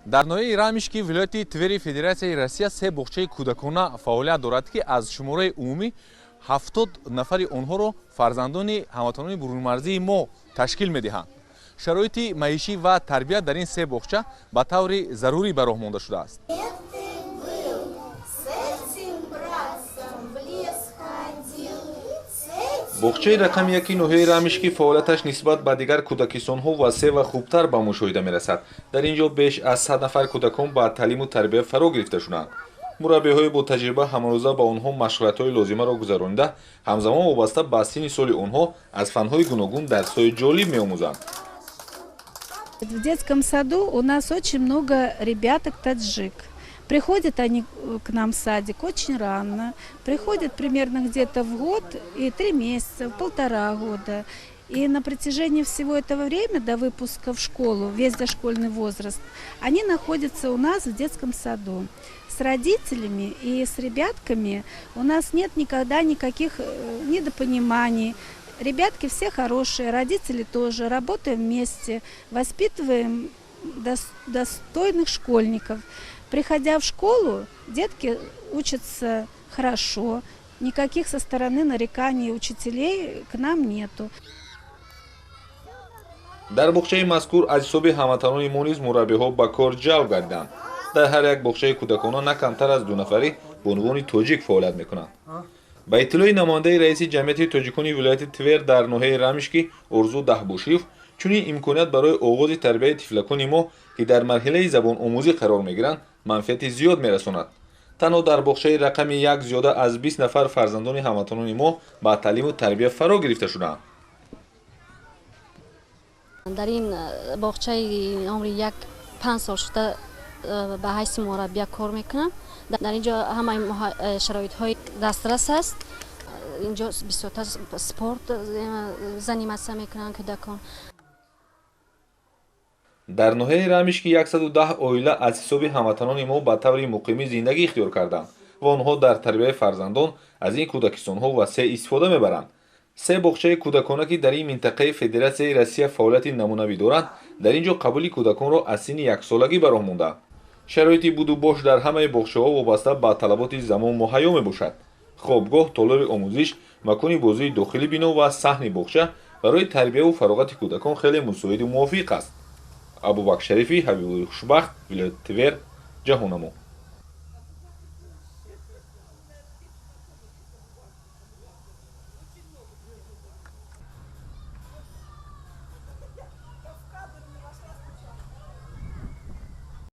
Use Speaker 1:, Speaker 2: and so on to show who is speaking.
Speaker 1: Дар ноҳияи Рамишки вилояти Твери Федератсияи Россия се боғчаи кӯдакона фаъолият дорад, ки аз шумораи умумӣ 70 нафари онҳоро фарзандони ҳамватанони бурунмарзии мо ташкил медиҳанд. Шароити маишӣ ва тарбият дар ин се боғча ба таври зарурӣ ба роҳ монда шудааст. Боғчаи рақами яки ноҳияи Рамишки фаъолияташ нисбат ба дигар кӯдакистонҳо васеъ ва хубтар ба мушоҳида мерасад. Дар ин ҷо беш аз 100 нафар кӯдакон ба таълиму тарбия фаро гирифта шуданд. Мураббиҳои бо таҷриба ҳамарӯза ба онҳо машғулиятҳои лозимаро гузаронида, ҳамзамон вобаста ба синни соли онҳо аз фанҳои гуногун дарсҳои ҷолиб меомӯзанд.
Speaker 2: В детском саду у нас очень много ребяток таджик. Приходят они к нам в садик очень рано, приходят примерно где-то в год и 3 месяца, в 1,5 года. И на протяжении всего этого времени, до выпуска в школу, весь дошкольный возраст, они находятся у нас в детском саду. С родителями и с ребятками у нас нет никогда никаких недопониманий. Ребятки все хорошие, родители тоже, работаем вместе, воспитываем достойных школьников. Приходя в школу, детки учатся хорошо, никаких со стороны нареканий учителей к нам нету.
Speaker 1: Дар боғчаи мазкур аз ҳисоби ҳамватанони мо низ мураббиҳо ба кор ҷалб гардиданд. Дар ҳар як боғчаи кӯдакона на камтар аз 2 нафарӣ ба унвони тоҷик фаъолият мекунанд. Ба иттилои намояндаи раиси ҷамъияти тоҷикони вилояти Твер дар ноҳияи Рамишки Орзу Даҳбошиев, чунин имконият барои оғози тарбияи тифлакони мо, ки дар марҳилаи забономӯзӣ қарор мегиранд, манфиати зиёд мерасонад. Танҳо дар боғчаи рақами 1 зиёда аз 20 нафар фарзандони ҳамватанони мо ба таълиму тарбия фаро гирифта шудаанд.
Speaker 3: Дар ин боғчаи умри 1-5 сол шуда ба ҳайси мураббия кор мекунам. Дар ин ҷо ҳамаи шароитҳои дастрас аст. Инҷо бисёртар спорт заниматься мекунанд кӯдакон.
Speaker 1: Дар ноҳияи Рамишки 110 оила аз ҳисоби ҳамватанони мо ба таври муқимӣ зиндагӣ ихтиёр карданд ва онҳо дар тарбияи фарзандон аз ин кӯдакистонҳо васеъ истифода мебаранд. Се боғчаи кӯдакона, ки дар ин минтақаи Федератсияи Россия фаъолияти намунавӣ доранд, дар ин ҷо қабули кӯдаконро аз синни 1-солагӣ ба роҳ мондаанд. Шароити будубош дар ҳамаи боғчаҳо вобаста ба талаботи замон муҳайё мебошад. Хобгоҳ, толори омӯзиш, макони бозии дохили бино ва саҳни боғча барои тарбияву фароғати кӯдакон хеле мусоиду мувофиқ аст. Абубакр Шарифӣ, Ҳабибуллои Хушбахт, вилояти Твер, Ҷаҳоннамо.